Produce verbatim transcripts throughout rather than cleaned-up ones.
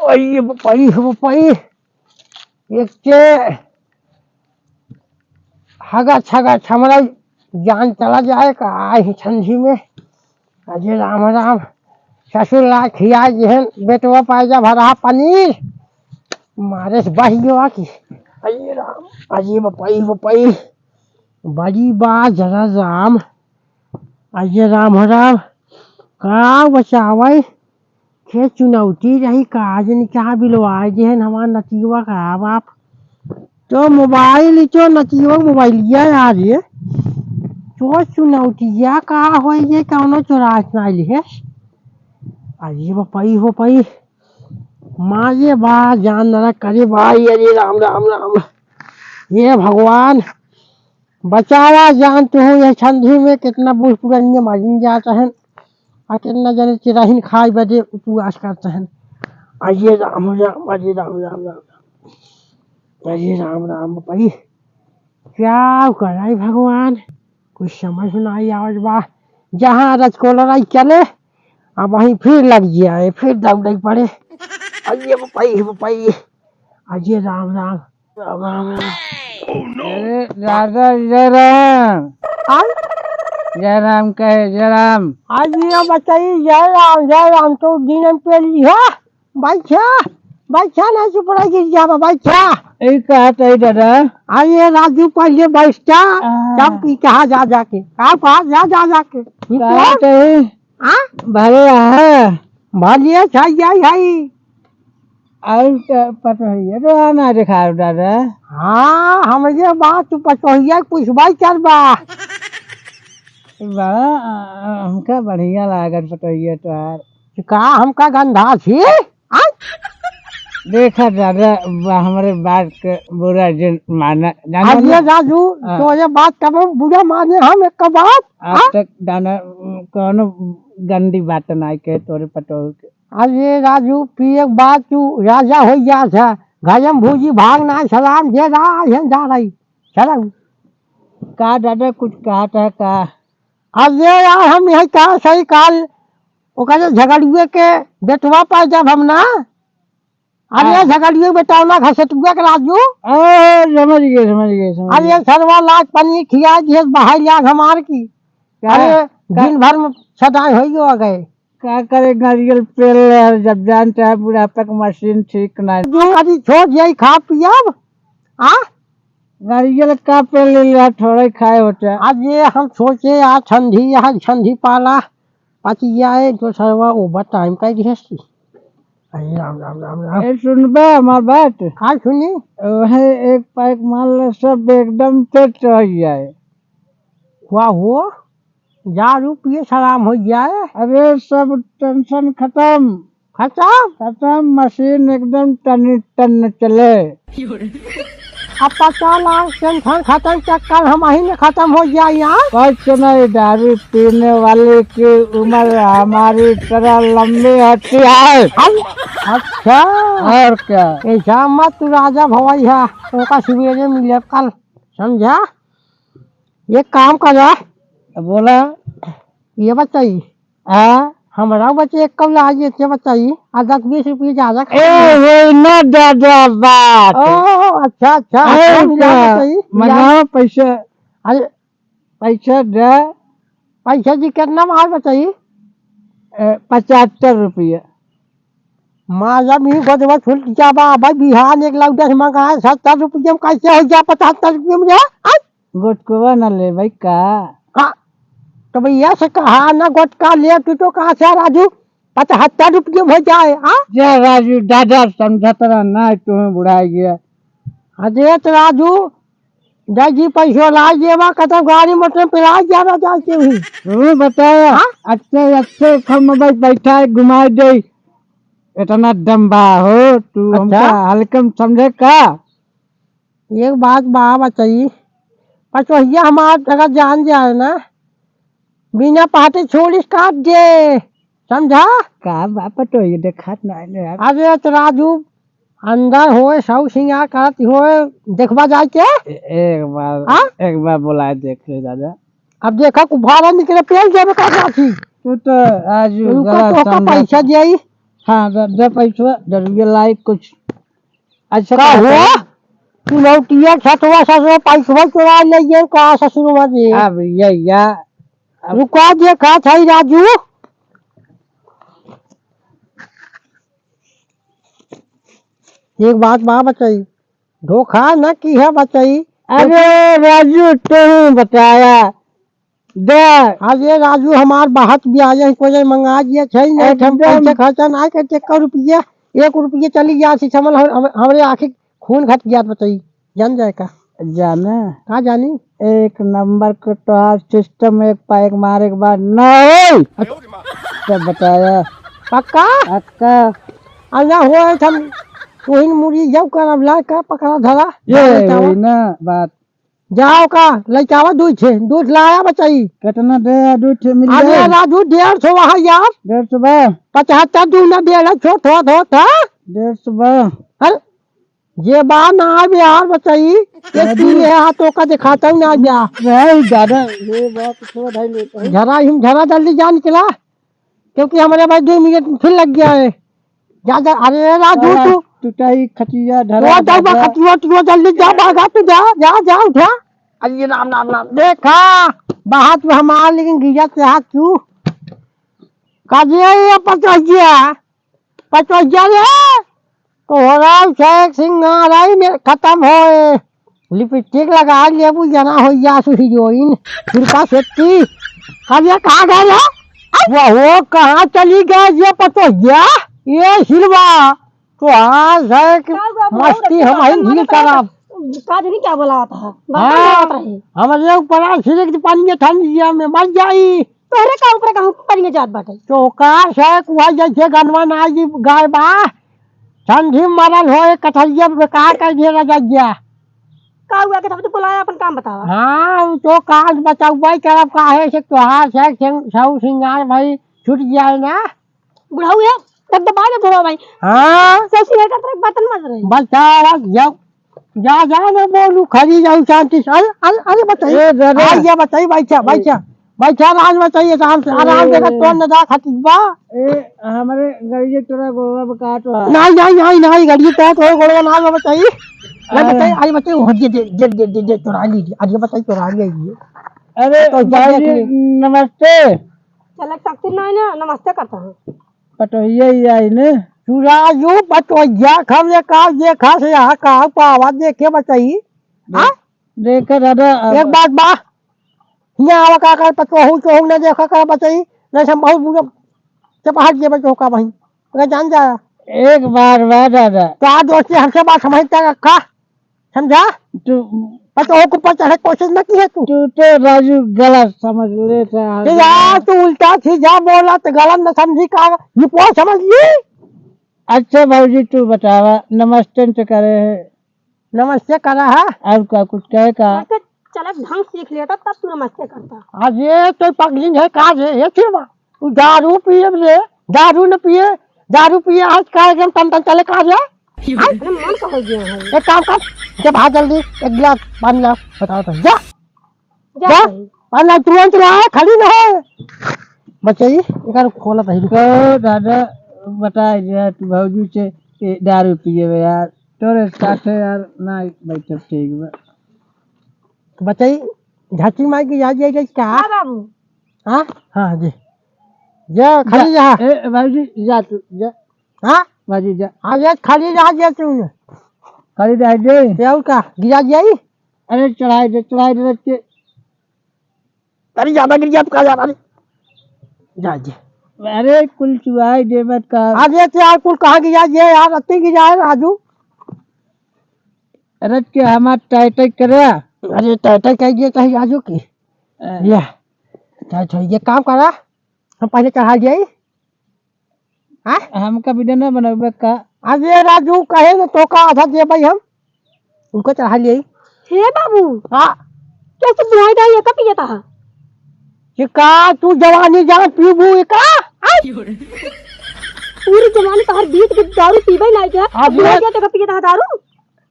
अरे बपई हो बपई, एक के हगा छगा छमरा जान चला जाए का ही ठंडी में। अरे राम राम, ससुर ला खिया जेहन बेटवा पायजा भरा पनीर, मारे से बहियो की। अरे राम, अरे बपई बपई, बड़ी बा जरा राम। अरे राम हो राम, का बचावै? के चुनौती रही का, जनी कहाँ बिलवा जेहन हमार नतीवा का बाप। तो मोबाइल तो नतीवा मोबाइलिया यार ये। तो चुनौतिया का होई ये, कौनो चोरास ना लिहे। अरे बपई हो पई। माँ ये बा जान नरक करे भाई, अरे राम राम राम। ये भगवान बचावा जान तू, यह ठंडी में कितना बूढ़ पुरानिया मारिन जात हन, आ कितना जने चिराहिन खाए बदे उपवास करत हन। अरे राम राम, अरे राम राम राम राम। अरे राम राम भाई, क्या कराई भगवान, कुछ समझ ना आवत बा। जहाँ रजकोलराई चले, अब वहीं फिर लग जाए, फिर दौड़े पड़े। अरे बपई बपई, अरे राम राम। राम, राम, राम। अरे, दादा, जय राम। आय? जय राम कहे, जय राम। आज ये बताई, जय राम, जय राम, तो दिन पे लिहा। बैठा, बैठा, ना चुप रह, गिर जाबा, बैठा। ई कहत है, दादा। अरे, राजू, पहले बैठा, आ। तब की कहा जा जाके, का कहा जा जा जाके। कहत है, हाँ? भले रहा। भले छा जाई है। और क्या पटोहिया तो आना दिखाओ दादा। हाँ, हमरे बात तू पटोहिया के पूछबा ही करबा। बड़ा, अ, हमका बढ़िया लागत पटोहिया तोहार। का हमका गंधा छी? आय? देखा दादा, ब-, हमरे बात के बुरा जिन माना। जाना अरे ना? राजू, हाँ। तोरे बात कबो बुरा माने हम एक बात, आज हाँ? तक दाना, कौनो गंदी बात ना कहे तोरे पटोह के। अरे राजू, पिए के बाद तू राजा हो गया था। घर में भूजी भाग ना सलाम दे रहा है, जा रही। चलो। का दादा कुछ कहत है का? अरे यार, हम यही कहा सही काल ओकरे झगड़ुए के बेटवा पाए जब हम ना। अरे हाँ। झगड़ुए बेटवा ना घसेटुआ के राजू। अरे समझ गए, समझ गए, समझ अरे गए। सरवा लाख पानी खिया दिए बाहर या हमार की। का? अरे का? दिन भर में सदाई हो गए। का करे, नारियल पेल ले, जब जानते हैं बुढ़ापा के मशीन ठीक ना। जो अभी छोड़ जाई खा पियब, आ? नारियल का पेल ले लिया, थोड़े खाए होते। आज ये हम सोचे, आज ठंडी, आज ठंडी पाला, पचिया है, तो सरवा ओवर टाइम का ही गृहस्थी। अरे राम, राम, राम, राम। ए, सुनबा हमार बात? का सुनी? वही एक पैक मान ले, सब एकदम फिट रह जाए। वाह हो, जा रू पिए सलाम हो जाए। अरे सब टेंशन खत्म। खत्म? खत्म, मशीन एकदम टन टन चले। अब पता लाग टेंशन खत्म, चक्कर हम ही में खत्म हो जाए यार। कुछ नहीं, दारू पीने वाले की उम्र हमारी तरह लंबी होती है। हम, अच्छा। और क्या? ऐसा मत तू राजा भवाई है, ओका सवेरे मिले कल, समझा? ये काम करा। बोला। ये बताई। हाँ? हमरा बच्चे एक कम ला, ये क्या बताई? आ दस बीस रुपये ज्यादा खा ए, ले। वो ना दादा बात। ओ, अच्छा, अच्छा, अरे अच्छा, मिला का, बताई, मिला। मंगाओ पैसा। अरे, पैसा दे। पैसा जी कितना मार बताई? ए, पचहत्तर रुपया। माजा भी गोदवा छूट जाबा, भाई बिहान एक लौटा से मंगाए, सत्तर रुपया में कैसे हो जा, पचहत्तर रुपया में रे? आ? गोटकवा न लेबै का? हाँ, तो भैया से कहा ना गोटका ले, तू तो कहा से राजू, पचहत्तर रुपये में हो जाए, हाँ? जा राजू, दादा समझत रहा ना, तुम्हें बुढ़ा गया। अरे तो राजू, दाई जी पैसो ला जेबा, कतब गाड़ी मोटर पे ला जाबा जाके हुई। तू बताया, हाँ? अच्छे, अच्छे खम में बैठा है, घुमाई दे। इतना डम्बा हो, तू अच्छा? हमका हल्के में समझे का? एक बात बा बताई, पचोहिया हमार अगर जान जाए ना, बिना पहटे छोड़िस काट दे, समझा? का बा पटोहिया देखात ना है यार। अरे तो राजू, अंदर होए, सब सिंगार करत होए, देखबा जाए के? ए-, एक बार, हाँ? एक बार बुलाए देख ले दादा। अब देखा, कुभारा निकले, पेल देबे का जाती। तू तो आज रुको, गलत तो का समझा पैसा था। जाई। हाँ, दे, दे पैसवा, जरूरी लाई कुछ। अच्छा, का तो हुआ? बताइए। तू लौटिया छठवा ससुर पैसवा चुरा ले ये का ससुरवा दे? अब ये या, अब रुका दे, का था राजू? एक बात बा बचई, धोखा न किहे बचई। अरे राजू, तू बताया, दे। अरे राजू, हमार बहत बियाह है, कोई मंगा दिए छै नहीं, हम एकदम। पैसे खर्चा नहीं करते, एक रुपया, एक रुपया चली गया, सी समझ हम, हम, हमरे आँखी खून घट गया, बचई, जान जाए का? जाने। का जानी? एक नंबर के तोहार सिस्टम, एक पैक मारे के बाद ना होई। अच्छा। तब बताया। पक्का? पक्का। आ ना होए, हम वही मुड़ी जाऊ करब, ला का पकड़ा धरा। ये ना लेके आवा। वही ना बात। जाओ का, लेके आवा दूध छे, दूध लाया बचई। कितना दे, दूध छे मिल अरे जाए? राजू, डेढ़ सौ वहाँ यार। डेढ़ सौ बा? पचहत्तर दूना डेढ़ है, छोट होत होत, हाँ? डेढ़ सौ बा? अरे, जे बा ना आवे यार बचई, एक अरे। तीन है, हाँ, तो का दिखाता हूँ ना जा। नहीं, ज्यादा, ये बात थोड़ा ढाई लेते हैं। झरा, हम झरा जल्दी जा निकला। क्योंकि हमरे भाई दो मिनट फिर लग गया है। जा, जा, अरे राजू, अरे, तू टूटाई खटिया धरा वो जाओ बा, धरा। खटिया, खटिया, जल्दी जा, भागा तू, जा, जा, जा, उठा। अरे राम, राम, राम। देखा, बाहर में हमार, लेकिन गिरत रहा क्यों? का जे ये पचोहिया, पचोहिया रे, तोहरा से एक सिंगार आई में खत्म होए। लिपस्टिक लगा लेबू, जना हो जासु हीरोइन, शिल्पा शेट्टी। अब ये कहाँ गए है? वह हो, कहाँ चली गए ये पतोहिया? ये सिलवा, तो आज है कि का हुआ, बुढ़ऊ मस्ती रखे हम ही बातन नहीं मानत करब। रहे, का जानी क्या बोला था, बातन हाँ, मानत रहे। हमारे ऊपर आज सिरक पानी में ठंड दिया में मर जाई। तोहरे का ऊपर कहूँ पानी में जात बाटे। तो का से कुआ जैसे गनवा ना जी गाय बा। ठंडी मरल हो, एक कथैया बेकार कर दिया राजा जिया। का हुआ के तब तो बुलाया, अपन काम बतावा। हाँ, उ तो काज बचाउबे करब, काहे से तोहार से सिंग-, सौ सिंगार भाई छूट जाए ना। बुढ़ऊ है, तब तो बाद में थोड़ा भाई। हाँ। सौ सिंगार का तरह बर्तन मज रहे। बचावा, जाओ, जा, जा ना बोलू, खड़ी जाऊ शांति से। अरे, अरे, अरे, बताइए। ए, दादा। आ, ये बताइए, बैठा, ए। बैठा। बैठा, आराम से बताइए, आराम से, आराम से, ए। कौन ना जा खातिर बा। ए, हमरे गड़िए तोरा गोड़वा में काट रहा। नहीं, नहीं, नहीं, नहीं, गड़िए तोरा, तोरा गोड़वा ना, ना बताइए। नहीं अरे। बताइए, अरे बताइए, वो दे, दे, तोरा लीजिए, अरे बताइए, तोरा लीजिए। अरे, तो जा भाई जी, देखिए। नमस्ते। चलक सकती नहीं ना, नमस्ते करता हूँ। पटोहिया ही आई ने। चुराजू पटोहिया, खब ये का, ये खास यहाँ का पावा, देखे बताइए। दे-, हाँ? देखे दादा, अब एक बात बा, हियाँ आवा का कर, पतोहू चोहू न देखा कर बचई, नहीं से हम बहुत बुरा चपहाट जेबे चौका वहीं। अगर जान जाया। एक बार बा दादा। तो आ दोस्ती हमसे बात समझता रखा, समझा? तू पतोहू के ऊपर चढ़े कोशिश न की है तू। तू तो राजू गलत समझ लेता है। तो यार तू उल्टा सीधा बोला तो गलत न समझी का, ये पूरा समझ ली? अच्छा भौजी तू बतावा, नमस्ते तो करे है। नमस्ते करा है। और का कुछ कहे का? नमस्ते, चलत ढंग सीख लेता तब तू नमस्ते करता। आज ये तो पगली है का रे, ये फिर बा। तू दारू पिए रे, दारू न पिए, दारू पिए आज कार्यक्रम टन टन चले का रे? अरे मन का हो गया है। एक काम कर, जब आ जल्दी एक गिलास पानी ला, बताओ तो। जा। जा जा। भाई। पानी ला, तुरंत ला, खड़ी न हो। बचई, एकर खोला पहले। तो दादा, बता दिया तू भौजी से, ए, दारू पिए बे यार। तोरे साथे यार, ना बैठब ठीक बा। बचई, झांकी माई की याद जाई का? हाँ बाबू। हाँ? हाँ जी। जा, खड़ी जा। ए, ए, भौजी, जा तू, जा। हाँ? भौजी, जा। हाँ, ये खड़ी रहा जा तू। खड़ी रह दे। ये और का? गिरा जाई? अरे, चढ़ाई दे, चढ़ाई दे, रख के। अरे, ज्यादा गिर गया, अब का जा रहा है? जा, जा। अरे, कुल चुहाई दे मत का। अरे, तो यार, कुल कहाँ गिरा? ये यार, अति गिरा है, राजू। अरे, क्या हमार टाइट टाइट करे? अरे, टाइट टाइट कह दिए, कहीं राजू की। अ। या, टाइट हो, ये काम करा, हम पहले चढ़ा जाई। हाँ? हमका वीडियो ना बनावे का? अरे राजू, कहे न तो का आधा देबै हम, उनको चढ़ा लिए। हे बाबू। हाँ। कैसे बुआई दाई एका पियता है? ये का तू जवानी जान पीबू ये का? आई। पूरी जवानी तोहर बीत के दारू पीबै ना क्या? अब बुआई ये क्या तक पियता है दारू?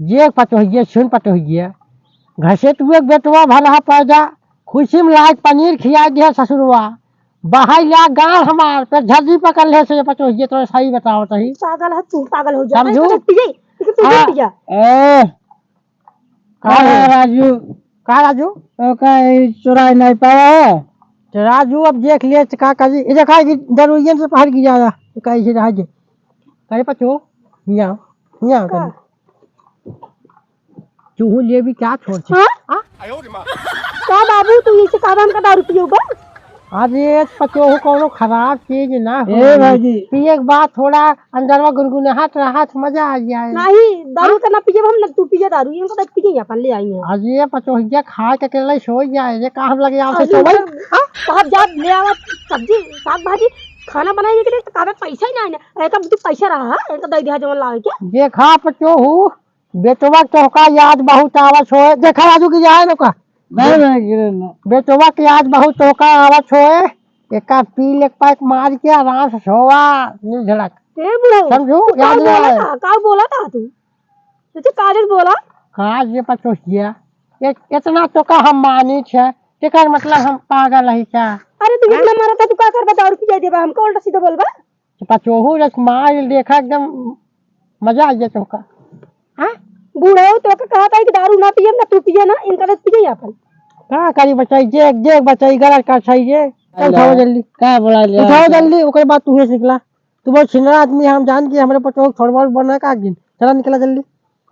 जे पतोहिए, सुन पतोहिए, घसेटुए के बेटवा भला पैदा, खुशी में लाज पनीर खिया दिया ससुरवा, बहाई ला गाल हमार, पे झर्री पकड़ ले से पचोहिए, तो सही बतावत ही। पागल है तू, पागल हो जा। समझू? अरे, तो पिए, लेकिन तू हाँ। पिया। ए, का रे? राजू? का राजू? तो का ई चुराई नहीं पावा है? तो राजू अब देख ले तो का करी? ये देखा कि दरुइयन से बाहर गिरा रहा, तो कहीं से रह जे। अरे पचो, हिया, हिया का? करी। तू ले भी क्या छोड़ छे? हाँ? हाँ? का बाबू, तू इसे का हमका दारू पियोगा? अरे पचोहू कौनो खराब चीज ना हो। ए भाईजी। पिए के बाद थोड़ा अंदरवा गुनगुनाहट रहा तो मजा आ जाए। नहीं, दारू तो ना पिए हम, ना तू पिए दारू, इनको तो पिए अपन ले आई है। अरे पचोहिया खा के अकेले सो जाए, ये का हम लगे आओ से अरे सोवल? सर, हाँ? साहब जा ले आवा सब्जी, साग भाजी, खाना बनाए के लिए तो काबे पैसा ही नहीं है। एक अब तू पैसा रहा है, एक दे दिया जवन लावे के। देखा पचोहू, बेटवा के तोहका याद बहुत आवत होए। देखा राजू की जाए न का? नहीं, नहीं, गिरे ना। बेटवा के याद बहुत तोहका आवत होए। एका पी ले पैक मार के आराम से सोवा, निर्झड़क। ए बुढ़ऊ, समझू? तू का याद बोला नहीं आए। था? का बोला था तू? तू तो काजल बोला? का ये पचोहिया? ए-, इतना तोहका हम मानी छे। तेकर मतलब हम पागल है क्या? अरे तू इतना मारा था, तू का करबा? दारू पिया देबा हमका, उल्टा सीधा बोलबा? तो पचोहू रस मार देखा, एकदम मजा आ गया तोहका। हाँ? बूढ़ा हो तो का कहा था कि दारू ना पिए ना, तू पिए ना, इनका तो पिए अपन। का करी बचाई, जे, जे बचाई, गलत का सही जे। चल हेलो। उठाओ जल्दी। का बोला ले उठाओ आपका? जल्दी, ओकर बाद तू ही से निकला। तू बहुत छिनरा आदमी है, हम जान के हमरे पचोहू छोड़वा बना का एक दिन। चला निकला जल्दी।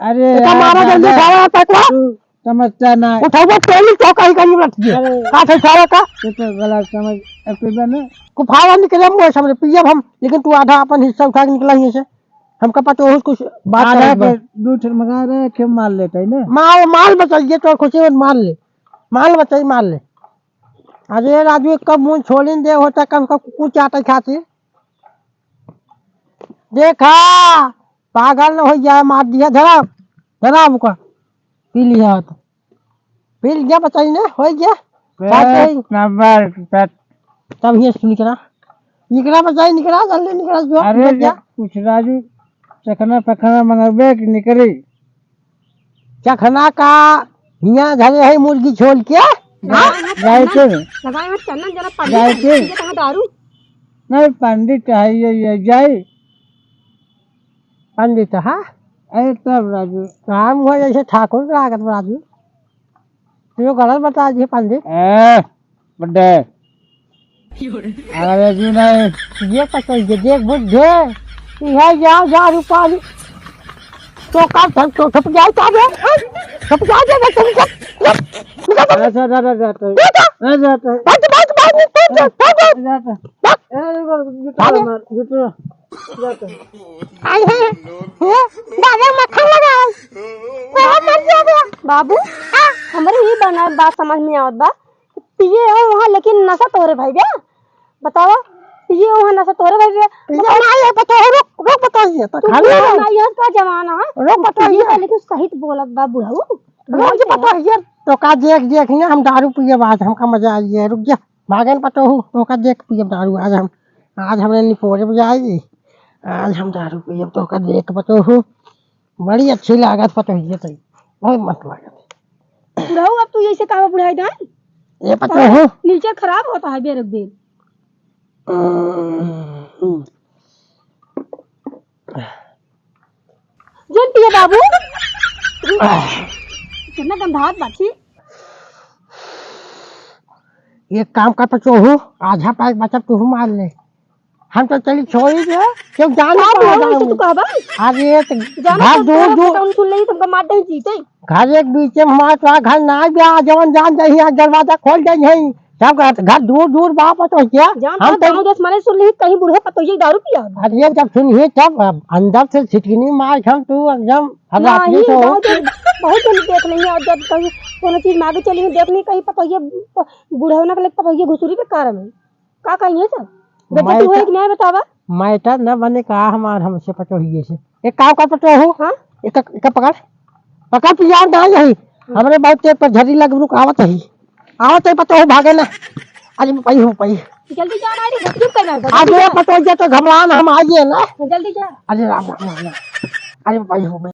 अरे बेटा, यार, मारा जल्दी, दादा, उठाओ यार, पैकवा। तू समझता ना। उठाओ, तेल तो कहीं कहीं रख दिए। अरे। का थे उठाओ का? तू तो गलत समझ, अब तू बने। कुफावा निकले मुँह से हमरे, पियब हम, लेकिन तू आधा अपन हिस्सा उठा के निकला ही से। हमका पता हो कुछ बात आधा करत बा। पे दू ठे मंगा रहे, क्यों मार लेता है ना? मार, मार बचाइए तो खुशी में मार ले। मार बचाई, मार ले। अरे राजू, कब मुँह छोड़िन दे होता, कब का कुकुर चाटे खातिर। देखा, पागल न हो जाए, मार दिया, धरा, धरा हमको। पी लिया तो। पी लिया, बताई ना, हो गया। पेट साथ ही। नंबर पेट। तब ये निकला। निकला, बताई, निकला, जल्दी निकला, जो अरे, निकल जा। कुछ राजू, चखना पखना मंगबे कि निकली? चखना का हियाँ धरे है मुर्गी छोड़ के। हाँ? लगाए के। लगाए में चंदन जरा पंडित गाय के। ये कहाँ दारू? नहीं, पंडित है, ये, ये जाई। पंडित, हाँ? अरे तब राजू। काम हो जैसे ठाकुर लागत बा राजू। तू गलत बता दिए पंडित। ए, बड्डे। अरे जी नहीं। ये पता है, ये देख बुढ़े। यह जा, जा रूपाली। तो का, तो, तो छप जाए क्या बे? हाँ? छप जाए बे, तुम छप, छप, छप। अच्छा, जा, जा, जा, तो। ये तो। जा, जा, तो। भाग, भाग, भाग, निकल जा, भाग, भाग। जा, तो। भाग। ए, रुको, रुको, रुको, भाग। रुको, रुको। जा, तो। आई है, ये दादा मक्खन लगाओ। बहुत मर गया बे। बाबू, हाँ। हमरे ही बना, बात समझ में आवत बा। पिए हो वहाँ, लेकिन नशा तोहरे भाई बे। बताओ, पिए हो वहाँ, नशा तोहरे भाई बे। पिए ना, ये बताओ, रुक, रुक, बताइए, तो तू खाली पिए हो। ना, यह का जमाना है? रुक, बताइए। पिए बे, लेकिन सही तो बोलत बा बुढ़ऊ। रुक, ये बताइए, तो का देख, देख ना, हम दारू पिए बाद, हमका मजा आई है, रुक जा। भागन पतोहू, तोहका देख पियब दारू आज हम, आज हमरे निपोरे बजाई, आज हम दारू पियब तोहका देख पतोहू, बड़ी अच्छी लागत पतोहिए तई, बहुत मस्त लागत। बुढ़ऊ, अब तू ऐसे काहे बुढ़ाई दान? ये पतोहू। नीचे खराब होता है बेर बेर। हम्म। जौन पिए बाबू। कितना गंधात बाछी। एक काम कर पचोहू, आधा पैक बचब तू मार ले। हम तो चली छोड़ी दे, क्यों जाने का का बोल रही जाऊंगी? तू कहबा? अरे तो जाना घर तो दूर तोरा दूर। पता सुन ले, तुमको मार दे जीते। घर एक बीचे में हमारा तो घर ना भी आ, जवन जान जाही, आ दरवाजा खोल जाही। सब घर, घर दूर दूर बा पतोहिया। जान हम तो तो गाँव देश माने सुन ली, कहीं बूढ़े पतोहिया दारू पिया। अरे जब सुनिए तब अब अंदर से छिटकिनी मार हम तू एकदम हल्ला नहीं, नहीं तो। बहुत दिन, बहुत दिन देख नहीं है, और जब कहीं कोनो चीज मांगे चली देख नहीं कहीं पतोहिया प-, बूढ़े होने के लिए पतोहिया घुसुरी के कारण है। का कही है सर? मैं बेइज्जती होए तो कि नहीं बतावा? Matter न बने का हमार हमसे पतोहिए से। एक काम कर पतोहू। हाँ? एक, एक पकड़। पकड़ पिया ना यही। हमरे बहुत तेज पर झड़ी लग रुक आवत ही। आवत ही पतोहू भागे ना। अरे भाई हो भाई। जल्दी जा ना रे, चुप कर ना। आज ये पतोहिया तो घबरान हम आइए ना। जल्दी जा। अरे राम राम राम। अरे भाई हो भाई।